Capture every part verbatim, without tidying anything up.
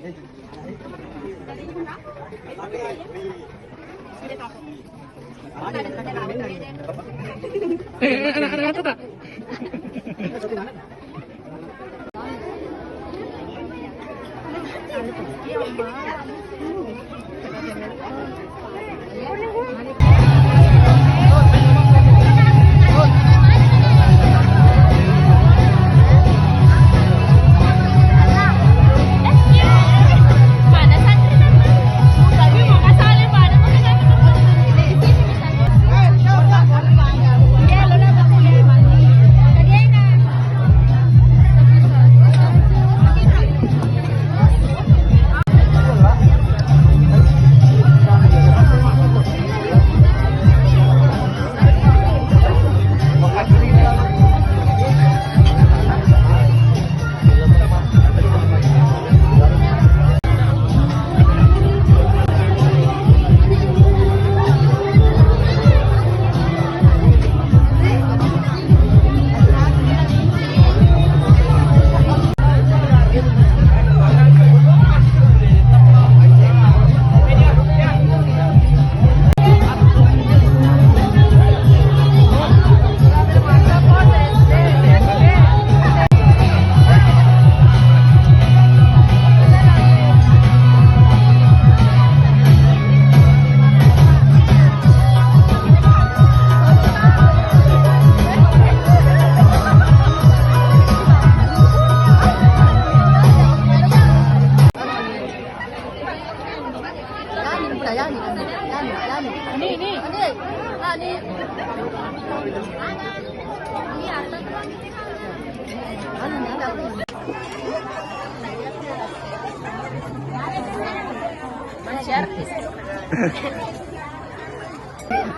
Eh, anak-anak, anak, anak.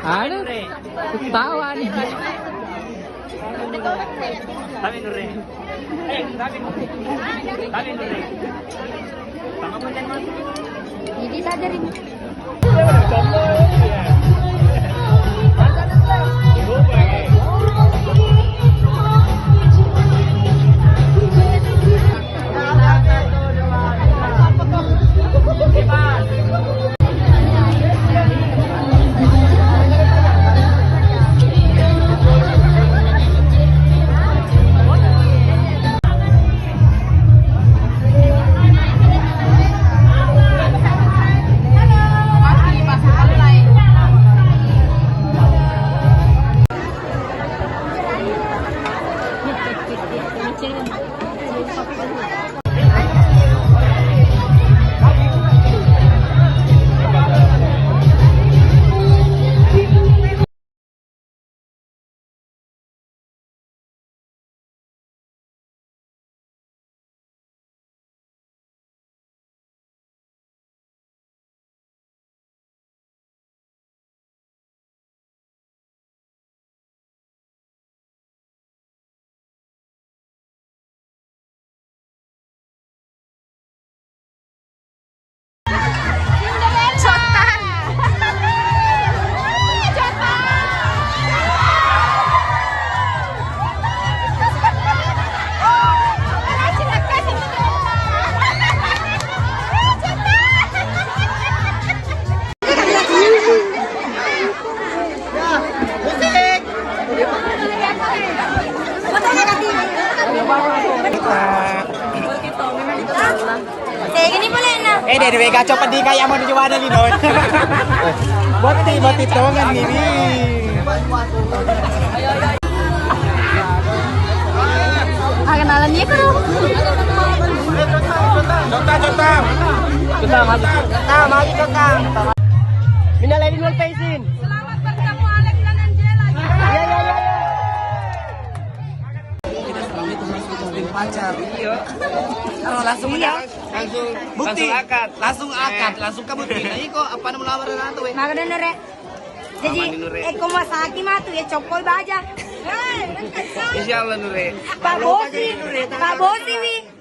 Aduh, ketawa nih. Ini saja nih. Eh, dari wega coba di kayak mau dijual lino. Boti, boti tongan ini. Ah, kenalan nih, Bro. Contoh, contoh. Contoh, maju. Contoh, maju, contoh. Minal aidin wal faizin. Selamat bertemu Alex dan Angela. Iya, iya, iya, iya. Kita selama itu harus kita pacar. Iya. Kalau langsung, iya. Langsung, bukti. Langsung akad. Langsung akad, eh, langsung ke bukti. Nah, iko apa nemu lamaran atu, weh? Maka dan, Nure. Jadi, aman, Nure. Eh, kau masaki matu ya, cokol baja. Insya Allah, Nure. Pak Bosi, Pak Bosi, wi.